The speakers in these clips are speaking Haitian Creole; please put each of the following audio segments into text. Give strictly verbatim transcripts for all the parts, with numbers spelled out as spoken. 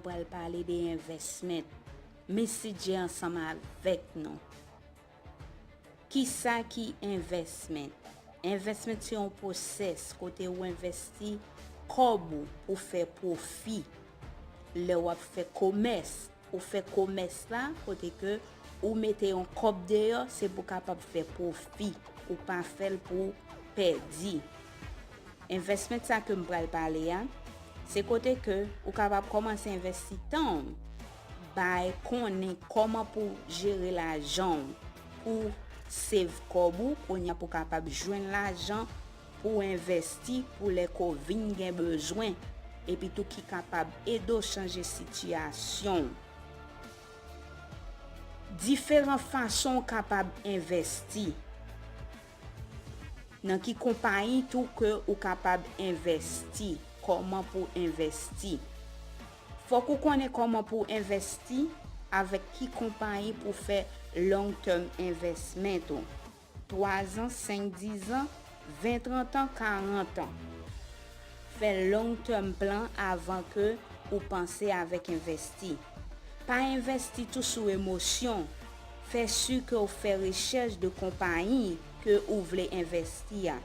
pral pale de investment. Messenger ansanm avèk nou. Kisa ki investment? Investment se yon pwosès kote ou envesti kòb ou pou fè pwofi. Lè w ap fè komès, ou fè komès la kote ke ou mete yon kòb deyò, se pou kapab fè pwofi, ou pa fè l pou pèdi. Investment sa ke m pral pale a, se kote ke ou kapab kòmanse envesti tan w, bay konnen kòman pou jere lajan w, pou save kòb ou, kounye a pou kapab jwenn lajan pou envesti pou lè ke w vin gen bezwen, epi tou ki kapab ede w chanje sitiyasyon w. Diferan fason w kapab envesti. Nan ki konpayi tou ke ou kapab envesti? Kòman pou envesti? Fòk ou konnen kòman pou envesti, avèk ki konpayi pou fè long term investment ou. Twazan, senk, dizan, ven, trantan, karantan. Fè long term plan avan ke ou panse avèk envesti. Pa envesti tou sou emosyon. Fè si ke w fè rechèch de konpayi ke ou vle envesti a.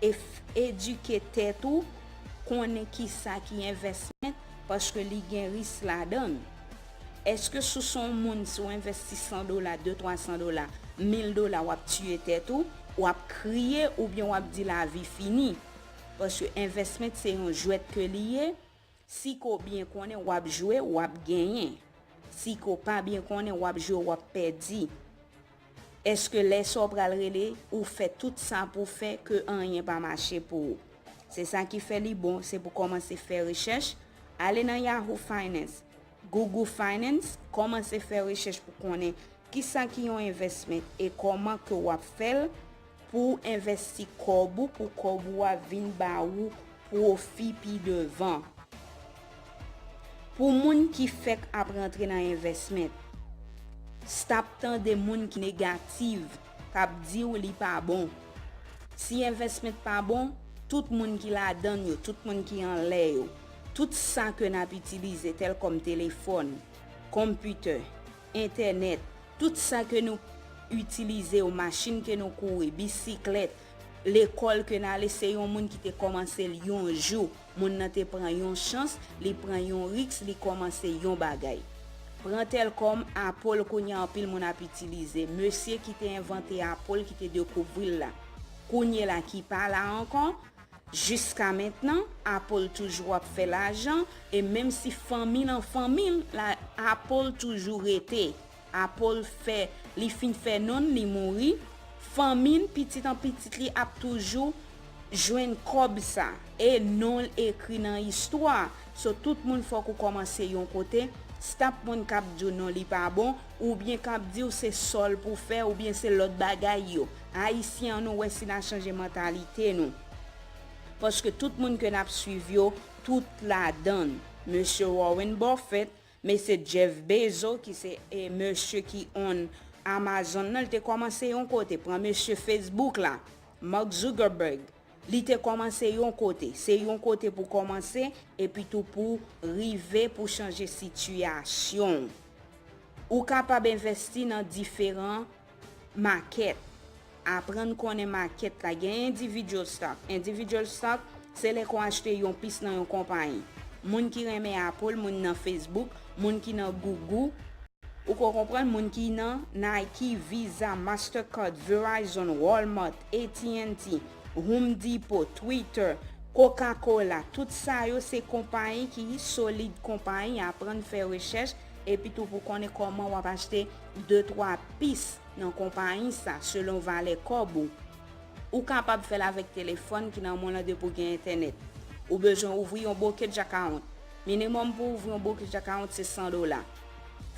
E f- edike tèt ou, konnen kisa ki envestment, paske li gen risk ladan l. Èske si w se yon moun, si w envesti san dola, de twa san dola, mil dola, w ap tiye tèt ou, w ap kriye oubyen w ap di lavi fini? Paske envestment se yon jwèt ke li ye. Si ke w byen konnen, w ap jwe, w ap genyen. Si ke w pa byen konnen, w ap jwe, w ap pèdi. Èske lè sa w pral rele, ou fè tout sa pou fè ke anyen pa mache pou ou? Se sa ki fè li bon, se pou kòmanse fè rechèch. Ale nan Yahoo Finance, Google Finance, kòmanse fè rechèch pou konnen kisa ki yon investment e kòman ke w ap fè l pou envesti kòb ou, pou kòb ou a vin ba ou pwofi pi devan. Pou moun ki fèk ap rantre nan envèsmèt, stop tande moun ki negatif k ap di w li pa bon. Si envèsmèt pa bon, tout moun ki ladan l yo, tout moun ki anlè yo, tout sa ke n ap itilize tèlkòm telefòn, konpitè, entènèt, tout sa ke nou itilize yo, machin ke nou kouri, bisiklèt, lekòl ke n ale, se yon moun ki te kòmanse l yon jou. Moun nan te pran yon chans, li pran yon risk, li kòmanse yon bagay. Pran tèlkòm Apple kounye a anpil moun ap itilize. Mesye ki te envante Apple, ki te dekouvri l la, kounye la ki pa la ankò, jiska mentnan, Apple toujou ap fè lajan, e menm si fanmi l an fanmi l, la, Apple toujou rete. Apple fè, li fin fè non l, li mouri. Fanmi l, pitit an pitit li ap toujou jwenn kòb sa. E non l ekri nan istwa. So, tout moun fòk ou kòmanse yon kote. Stop moun k ap di w non li pa bon, oubyen k ap di w se sòl pou fè, oubyen se lòt bagay yo. Ayisyen an, nou wè si n a chanje mantalite nou. Paske tout moun ke n ap swiv yo, tout ladan l. Mesye Warren Buffett, mesye Jeff Bezos, ki se, e, mesye ki own Amazon nan, li te kòmanse yon kote. Pran mesye Facebook la, Mark Zuckerberg, li te kòmanse yon kote. Se yon kote pou kòmanse, epi tou pou rive pou chanje sitiyasyon w. Ou kapab envèsti nan diferan makèt. Aprann konnen makèt la. Gen individual stock. Individual stock, se lè ke w achte yon pis nan yon konpayi. Moun ki renmen Apple, moun nan Facebook, moun ki nan Google, ou ko konprann, moun ki nan Nike, Visa, Mastercard, Verizon, Walmart, A T and T, Home Depot, Twitter, Coca-Cola, tout sa yo se konpayi ki solid konpayi. Aprann fè rechèch, epi tou pou konnen kòman w ap achte de twa pis nan konpayi sa, selon valè kòb ou. Ou kapab fè l avèk telefòn ki nan men w lan depi w gen entènèt. Ou bezwen ouvri yon brokerage account. Minimòm pou ouvri yon brokerage account se san dola.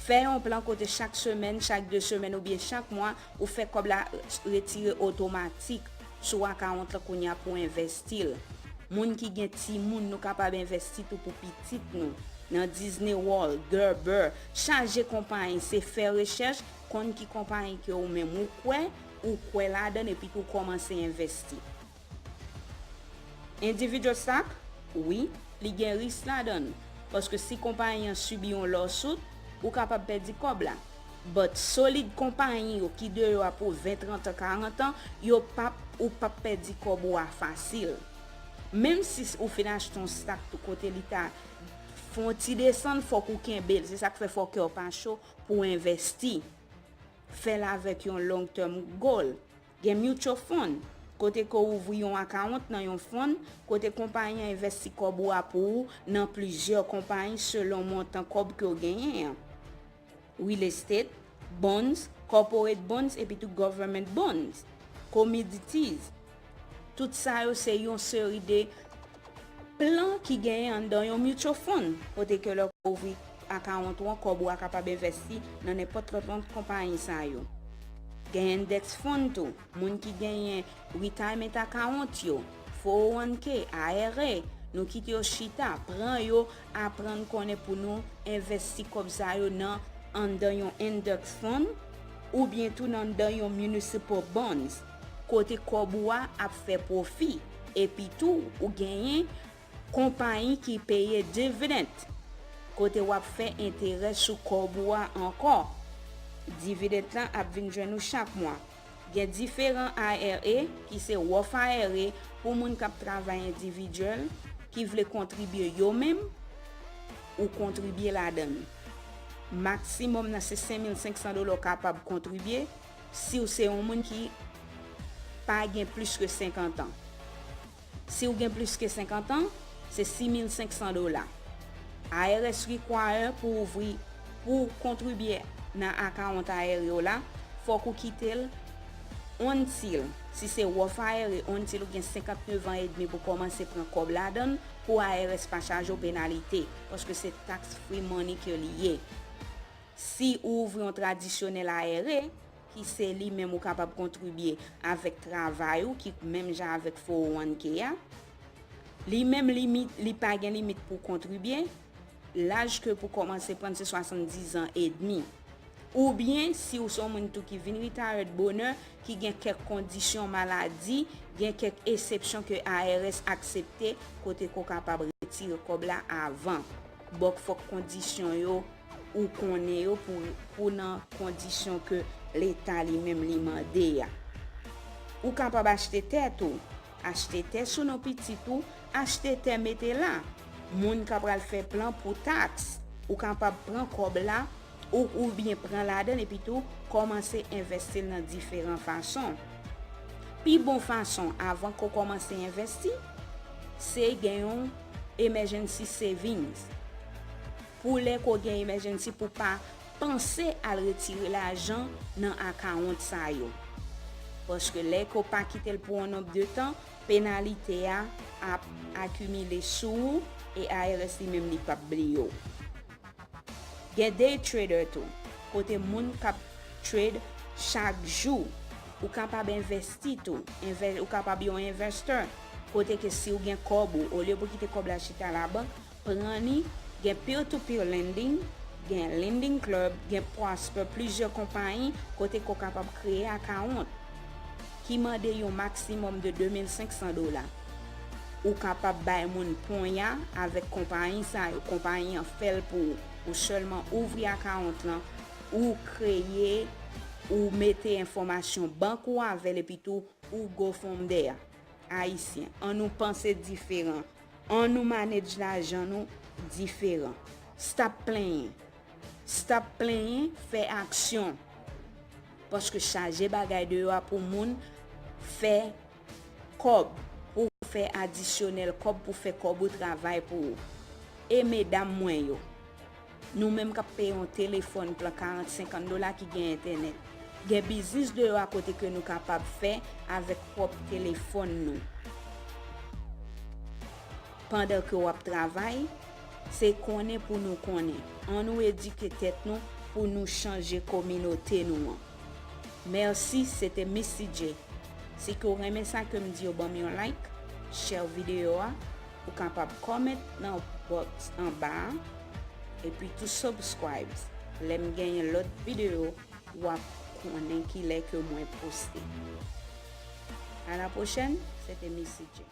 Fè yon plan kote chak semèn, chak de semèn oubyen chak mwa, ou fè kòb la retire otomatik sou account lan kounye a pou w envèsti l. Moun ki gen timoun, nou kapab envèsti tou pou pitit nou. Nan Disney World, Gerber, chaje konpayi, se fè rechèch, konn ki konpayi ke ou menm ou kwè, ou kwè ladan l, epi tou kòmanse envèsti. Individual stock, wi, li gen risk ladan l. Paske si konpayi an sibi yon lawsuit, ou kapab pèdi kòb la. But solid konpayi yo ki deyò a pou ven, trant an, karant an, yo pap, ou pap pèdi kòb ou a fasil. Menm si ou fin achte yon stock tou kote li ta fè yon ti desann, fòk ou kenbe l. Se sa k fè fò kè w pa cho pou w envèsti. Fè l avèk yon long term goal. Gen mutual fund, kote ke w ouvri yon account nan yon fund, kote konpayi an envèsti kòb ou a pou ou nan plizyè konpayi selon montan kòb ke w genyen an. Real estate, bonds, corporate bonds, epi tou government bonds, commodities. Tout sa yo se yon seri de plan ki genyen anndan yon mutual fund, kote ke lè w ouvri account ou an, kòb ou a kapab envèsti nan nenpòt lòt, lòt konpayi sa yo. Gen index fund tou, moun ki genyen retirement account yo, four oh one K, I R A, nou kite yo chita, pran yo, aprann konnen pou nou envèsti kòb sa yo nan anndan yon index fund, oubyen tou nan anndan yon municipal bonds, kote kòb ou a ap fè pwofi, epi tou ou genyen konpayi ki peye dividend, kote w ap fè enterè sou kòb ou a ankò. Dividend lan ap vin jwenn ou chak mwa. Gen diferan I R A, ki se Roth I R A pou moun k ap travay endividyèl, ki vle kontribye yo menm, ou kontribye ladan l. Maksimòm nan se senk mil senk san dola w kapab kontribye si w se yon moun ki pa gen plis ke senkant an. Si w gen plis ke senkant an, se sis mil senk san dola. I R S require pou ouvri, pou kontribye nan account I R A w la, fòk ou kite l until, si se Roth I R A, until ou gen senkantnèf an edmi pou kòmanse pran kòb ladan l, pou I R S pa chaje w penalite, paske se tax free money ke li ye. Si ou ouvri yon tradisyonèl I R A, ki se li menm ou kapab kontribye avèk travay ou, ki menm jan avèk four oh one K a, li menm limit, li pa gen limit pou kontribye, laj ke pou kòmanse pran se swasanndizan edmi. Oubyen, si ou se yon moun tou ki vin retired bonè, ki gen kèk kondisyon maladi, gen kèk eksepsyon ke I R S aksepte, kote ke w kapab retire kòb la avan. But fòk kondisyon yo, ou konnen yo pou, pou nan kondisyon ke Leta li menm li mande a. Ou kapab achte tè tou. Achte tè sou non pitit ou, achte tè mete la. Moun k ap pral fè plan pou taks, ou kapab pran kòb la, ou, oubyen pran ladan l epi tou kòmanse envèsti l nan diferan fason. Pi bon fason avan ke w kòmanse envèsti, se gen yon emergency savings. Pou lè ke w gen emergency, pou w pa panse al retire lajan nan account sa yo. Paske lè ke w pa kite l pou yon nonb de tan, penalite a ap akimile sou ou e I R S li menm li p ap bliye w. Gen day trader tou, kote moun k ap trade chak jou. Ou kapab envèsti tou. Envè-, ou kapab yon investor, kote ke si w gen kòb ou, olye pou kite kòb la chita labank, pran li. Gen peer-to-peer lending, gen Lending Club, gen Prosper, plizyè konpayi kote ke w kapab kreye account ki mande yon maksimòm de de mil senk san dola. Ou kapab bay moun ponya avèk konpayi sa yo, konpayi an fè l pou ou. Ou sèlman ouvri account lan, ou kreye, ou mete enfòmasyon bank ou avè l, epi tou ou go from there. Ayisyen, ann nou panse diferan. Ann nou manage lajan nou diferan. Stop plenyen. Stop plenyen, fè aksyon. Paske chaje bagay deyò a pou moun fè kòb, pou fè adisyonèl kòb, pou fè kòb ou travay pou ou. E medam mwen yo, nou menm k ap peye yon telefòn plan karant, senkant dola ki gen entènèt, gen biznis deyò a kote ke nou kapab fè avèk pwòp telefòn nou. Pandan ke w ap travay, se konnen pou nou konnen. Ann nou edike tèt nou pou nou chanje kominote nou an. Mèsi, se te Missy J. Si ke w renmen sa ke m di yo, ban m yon like, share videyo a, ou kapab comment nan box anba a, epi tou subscribe. Lè m genyen lòt videyo, w ap konnen kilè ke mwen poste. À la prochaine, se te Missy J.